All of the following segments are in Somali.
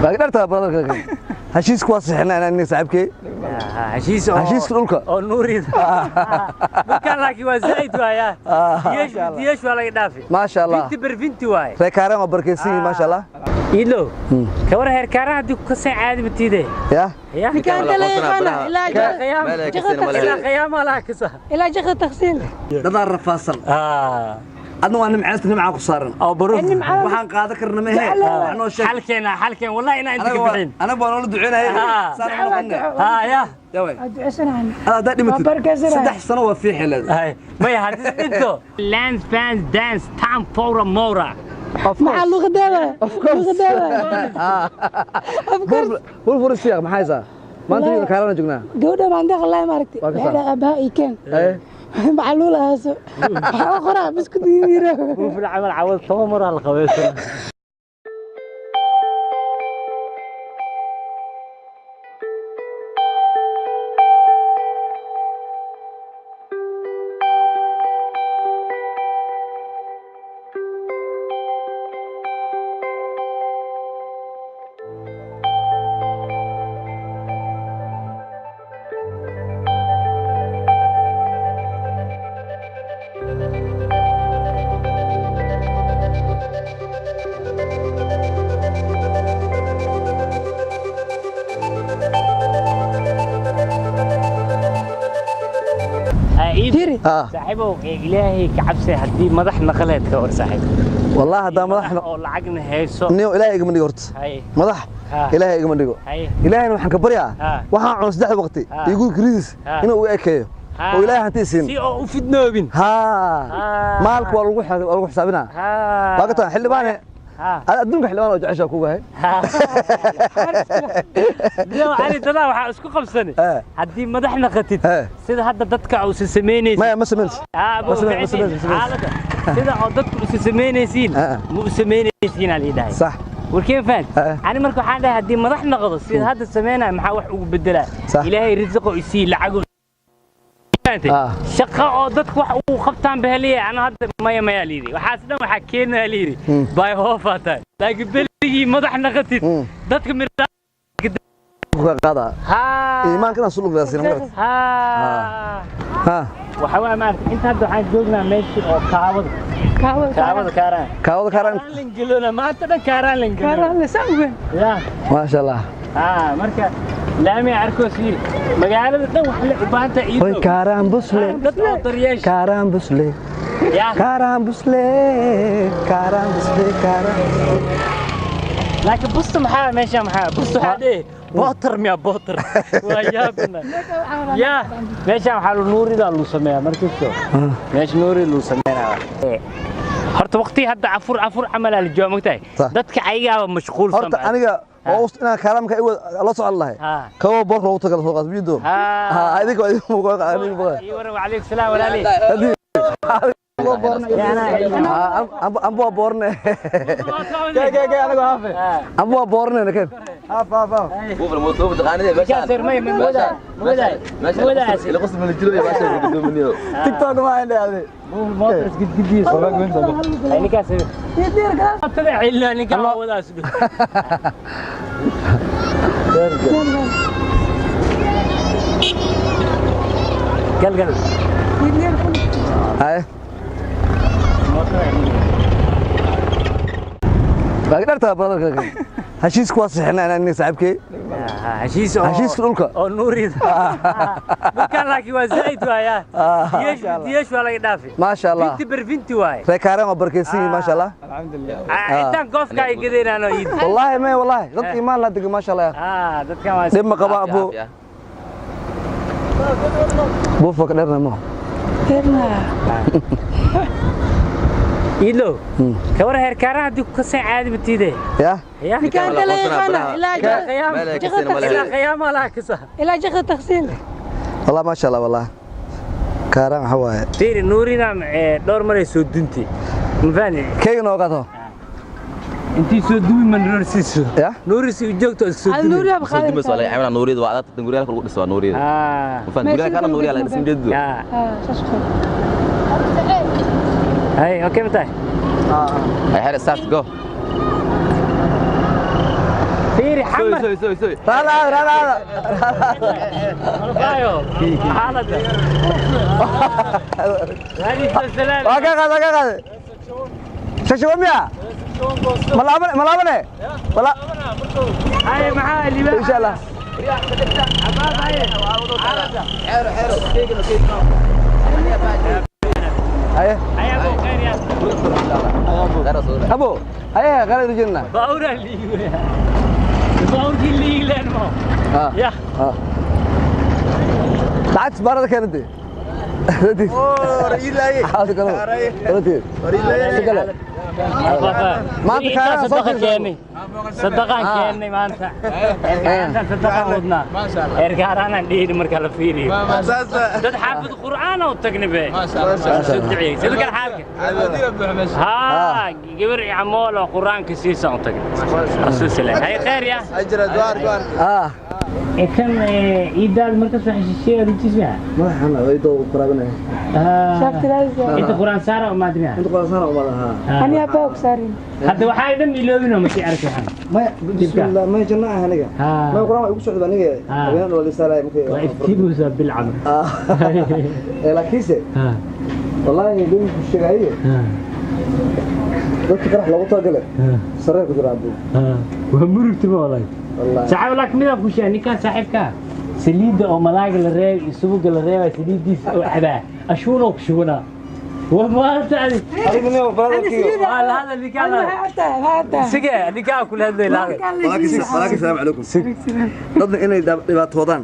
Waa dharta brother heshiisku waa saxinaa inaan saaxiibkay. Heshiis oo Heshiiska dhulka. Oo nuurida dhulkan laakiin waa zaid waaya. Diyeesh diyeesh waa laga dhaafi. Maasha Allah. Binti berfinti waaye. Reekaareen waa barkeysan yihiin, maasha Allah. Iidlow ka war heerkaaraha haddii ku kaseen caadi matiide. Ya. Ya. Ninkaan la yaqaana ilaa ilaa qiyaama laha kasa. Ilaa jaqda taqsiil. Dadaan rafaadsan. Adna waa nimcaysta, nimcaa ku saaran. Oo baruf. Waxaan qaadan karna ma ahe, wax noo sheeg. Xalkeena xalkeen wallahi inaan inta ka bixin. Anaga baa noola duceynaya saan u noqonay. Ha ya. Yaway. Duceysanaan. Adaa haddaa dhimatid Waa barkeysanaya. 3 sano waa fiixi leedahay. Hay maya haddii dhinto lands fans dance time for a mora. Maxaa luqadeeda? Luqadeeda. Of course. Buur siyaaq maxay haysaa maanta? Iyo kaarana joognaa. Gabadha baan deeq lahay maaragtay. Waa ka waxay dhahay aabbaha ii keen. Macluul ahaaso. Waxaa u qoraa biskud iyo buufil camal cawad 10 mar la qabaysan. Tiri. Saaxiibow, ilaahay ka cabsi haddii madax naqaleed ka war saaxiib. Wallahi haddaa madax oo lacagna hayso. Niyo ilaahay igama dhigo horta. Hay. Madax ilaahay igama dhigo. Hay. Ilaahayna waxaan ka baryaa waxaan cuno 3 waqti igu kiriis inuu u ekeeyo oo ilaahay hanti siin si oo u fidnoobin. Ha, maalku waa lagu xisaabinaa. Waa ka taan xildhibaane. Adduunka xildhibaan oo jeceshaa kugahay. Niyow cali dadaa waxaa isku qabsani haddii madax naqatid sida hadda dadka uusa samaynaysid. Maya, ma samaynaysid. Ma samayn- ma samayn- ma samayn. Xaaladda sida oo dadku usa samaynaysiin ma u samaynaysiin aa liidhahay. Sax. Warkeen fahant ani marka waxaan dhahay haddii madax noqdo sida hadda samaynaya maxaa wax ugu bedelaa? Ilaahay risiqo isii lacago shaqo oo dadku wax ugu qabtaan bahaliya. Ana hadda maya maya liidi waxaas dhan waxaa keenaya liidi bay hoofaa tahay, laakiin beligii madax naqatid dadka miraa Ku qaada iimaanka inaan sulug gaasiin ma garad. Ha. Waxa waa maaragtay inta hadda waxaan joognaa meeshii oo kaawada. Kaawada. Kaawada kaaraan. Kaawada kaaraan. Kaaraan langelona maanta dhan kaaraan langelona. Kaaraan la saan. Ya. Maasha Allah. Ha, marka laami arkoos fiiri magaalada dhan wax la u baahan tahay Hoy iido kaaraan busle. Dad oo daryeesha. Kaaraan busle. Ya. Kaaraan busle, kaaraan busle, kaaraan. Laakiin busta maxaa meesha, maxaa busta waxaa dheh bootar miya bootar waa yaabna ya. Meesha waxaa lu nuurida lu sameeyaa markiiso meesha nuuri lu sameeyaa horta waqti hadda afur afur camal aa la jooga mogtahay dadka ayagaaba mashquulsan. Horta aniga oo inaan kaaraamka la socon lahay kawo boorka loogu tagala soo qaas biyo. Ha, idinka idinka aniga. Iyo waran, wacalaykum salaam walaali. Amba waa boorne, amba waa boorne naken. Buufil mooto taqaanid meeshaan. Kaasir may ma wada ma wada ila qosol ma jiro meeshaan gudoomiyo. TikTok ma indhe adi. Mootor isgidgidiisa ay ninkaas tada cilna ninka wadaas. Gal gal. Haye waa dharta brother heshiisku waa saxinaa inaan saaxiibkay. Heshiis oo Heshiiska dhulka. Oo nuurida dhulkan laakiin waa zaid waaya. Diyeesh diyeesh waa laga dhaafi. Maasha Allah. Binti berfinti waaye. Reekaareen waa barkeysan yihiin, maasha Allah. Intaan goofka ay gadeenaano iid. Wallaahi may wallaahi dad iimaan la dega, maasha Allah. Dadkan waa dhib ma qaba abu buufa ka dheerna ma. Iidlow ka war heerkaaraha haddii ku kaseen caadi matiide. Ya. Ya. Ninkaan la yaqaana ilaa ilaa qiyaama laha kasa. Ilaa jaqda taqsiil. Wallah maasha Allah, wallah kaaraan waxa waaye. Fiiri nuurina dhowr maray soo duntay ma fahmi. Keyga noo qaato. Intii soo duwi ma nuursiiso. Ya. Nuurisi u joogto soo Al duwi. nuuriya Soo dimas wala baqaad. ay nuuriyada waa adag guryaha lagu dhiso waa nuuriyada. Ma fahant guryaha kana nuuriya laga dhisin jeedo. Ya. Saas ku. Hay, okay matahay. Ay xer start go. Fiiri Raala raala. Xaaladda. Waa ka qaad, waa ka qaad. Shashawa miya? Malaabane, malaabane. Mala. Hay maxaa libaax? Insha Allah. Haye. Abo, haye qala rujina. Baawra liiwe. Baawrkii liileen mo. Ya. Lacagta baarada keentay. Oo, ilaahay. Xaalad kale. Si kale. Maanta kaana soo sadaqa keenay. Sadaqaan keenay maanta. Maanta sadaqaan wadnaa. Ergaaraan dhihin marka la fiiriyo. Dad xaafid Qur'aan oo tagnay be. Soo duceeyay. Sida kale xaalka. Haa, gabar camool oo Qur'aanka siisan u tagnay. Rasuul sallallahu alayhi khayr ya. Ajra duar duar. Kan iidaad marka soo xishiishay rujismiya. Madaxana way doo quraabinay. Inta Qur'aan saara uma admiya. Inta Qur'aan saara uma laha. Ani abbaa og saarin. Hadda waxay dhan iloobin oo ma sii arki waxaan. Maya, bismillah, maya janna ah aniga. Maya Qur'aan waa igu socda aniga. Habeenada waa la saaray markay. Waa iftiimusa bil camal. Laakiinse wallahi been ku sheegay. Dadka qarax loogu talagalay. Saree ku jira abu. Waa murugti ma wallahi. Wallahi. Saaxiib laakiin midaan ku sheegay ninkaan saaxiibka saliidda oo malaaga la reebay iyo subuga la reebay saliiddiisa oo cabaa ashuunoo ku shubanaa. Waa maanta adi. Adiga nin brotherkii. Waa la hadal ninkaan. Sige ninkaan kula hadlay la hadal. Walaakin salaam calaykum. Dadna inay dhibaatoodaan.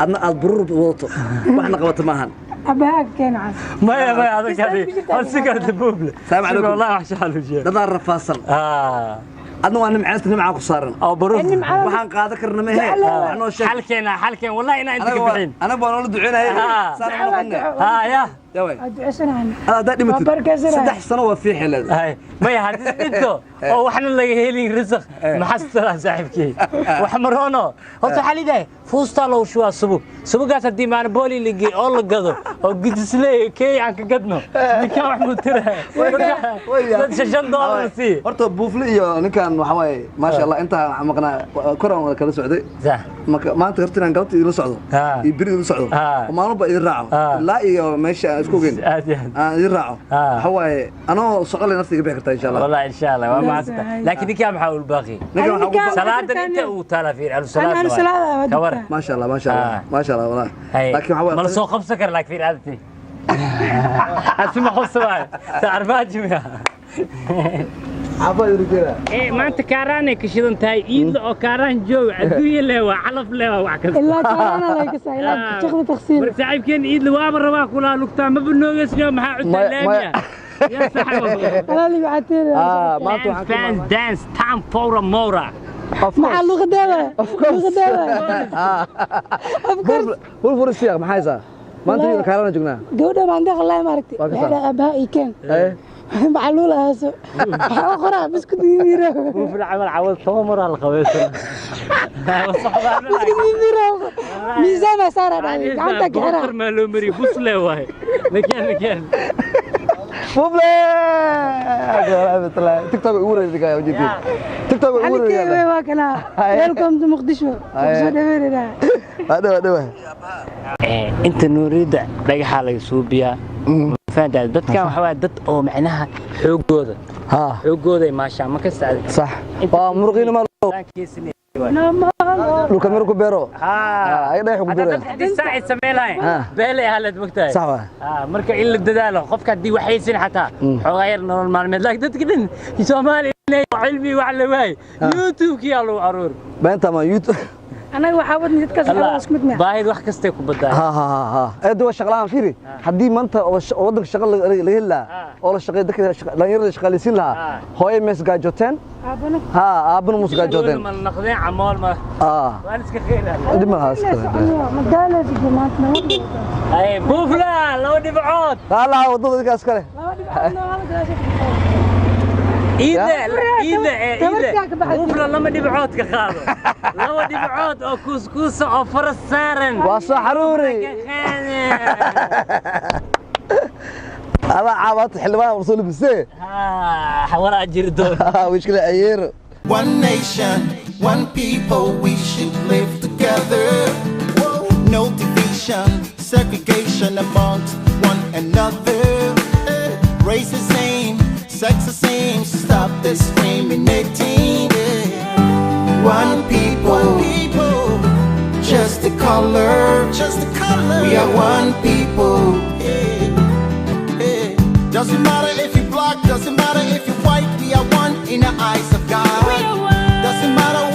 Adna aad burur wadato. Waxna qabato maahan. Abbaa keen cas. Maya maya adag hadi. Hal sigaarta buuble. Salaam calaykum. Wallahi wax shaxal u jeed. Dadaan rafaadsan. Adna waa nimcaasta nimcaa ku saaran. Oo burur. Waxaan qaadan karna ma ahe. Wax noo sheeg. Xalkeena xalkeen wallahi inaan inta ka bixin. Anaga waa noola duceynaya. Saan u noqonay. Ya. Yaway. Waa duceysanaan. Adaa haddaa dhimatid. Waa barakaysanahay. 3 sano waa fiixi leedahay. Hay maya haddii dhinto oo waxna laga helin risaq maxaa saaxiibkii wax marono horta waxaa lidahay fuustaa loo shubaa subug subugaas haddii maalin la geeyo oo la gado oo gudisleey keey aan ka gadno ninkaan wax muu tiraya dad $5 sii. Horta buufle iyo ninkan waxa waaye maasha Allah intaa waxaan maqnaa koraan wada kala socday. Marka maanta horta inaan galabta idinla socdo iyo beri idinla socdo oo maalin idin raaco ilaa iyo meesha aan isku ogeyn Aad iyo aad. Aan idin raaco waxa waaye anoo socdo leh nafta iga bixi kartaa insha Allah. Wallahi insha Allah waa mahadsantahay laakiin ninkaan maxaa ul baaqi? Ninkan waxaa ugu salaadan inta uu taala fiir ahlu salaad. Ahlu salaad waa Kawar. Maasha Allah, maasha Allah, maasha Allah wallahi. Laakiin waxa waaye ma la soo qabsan kara laakiin fiir aadati. Asma qabsan taarfaaji miya? Caafimaad idin jira. Maanta kaaraanay ka shidan tahay iidla oo kaaraan joog adduunya leh waa calaf leh waa wax kasta. Ilaa kaaraana laga saa ilaa jaqda taqsiin. Marka saaxiibkeen iidla waaba rabaa kula lugtaa maba noogeysniyo maxaa cuntaa laamiya. Ya saaxiib. Walaali waxaa Maanta waxaan ku Dance dance time for a mora. Maxaa luqadeeda? Luqadeeda. Of course. Buur siyaaq maxay haysaa? Maanta iyo kaaraan joognaa. Gabadha baan deeq lahay maaragtay. Waa ka Waxay saar. dhahay aabbaha ii keen. Macluul ahaaso. Waxaa u qoraa biskud miro. Buufil camal cawad toban mar la qabaysan. Biskud miro. Miisaan baa saaraa dhahday. Gacanta ka xiraa. Boqor maa loo mariyay bus leh waay. Nakeen nakeen. Buufle! TikTok ugu wareegay ujeedin. TikTok ugu Halkee wareegay. waa kana. Welcome to Muqdisho. Soo dhaweynayna. Hadhow hadhow. Inta nuurida dhagaxa laga suubiyaa. Fahantaa dadkan waxa waa dad oo macnaha xoogooda. Xoogooda ay maashaa ma ka sacday. Sax. Waa muruqiina ma dhulka miro ku beero. Ay dhagax ku beero. Dad haddii saaci sameyn lahayn beelay ahaaleed mogtahay. Sax waa. Marka in la dadaalo qofka haddii waxaysan xataa xoogaa yar nolol maalmeed laakiin dadka dhan Soomaaliya inay cilmi wax la waay YouTube-kii aa lagu aruur. Beenta ma YouTube. Anaga waxaa wadni dadkaas waxaa isku mid baahid wax kastay ku badaa. Ha ha ha ha. Ee waa shaqo la'aan fiiri. Haddii maanta oo wadanka shaqo laga heli lahaa oo la shaqeeyo dadka dhalinyarada shaqaaleysiin lahaa hooyo mees gaajoteen. Aabana. Ha aabana mus gaajoteen. Ma naqdeen camool ma. Waan iska kheyraa. Dib ma haas. Magaala maanta. Ay buufla laba dhibcood. Hala wadada dadkaas kale. Laba dhibcood laba galaas. Iida iida iida buufla lama dhibcood ka qaado. Laba dhibcood oo kuuskuusa oo faras saaran. Waa soo xaruuri. Ada caawaad xildhibaan war soo labisee. Ha walaa jiri doon. Wishkale ayeero. One nation, One people, we should live together. No division, segregation amongst one another. Race the same, sex the same. Stop discriminating. One people, just the color, just the color. We are one people. Doesn't matter if you black, doesn't matter if you white. We are one in the eyes of God. Doesn't matter.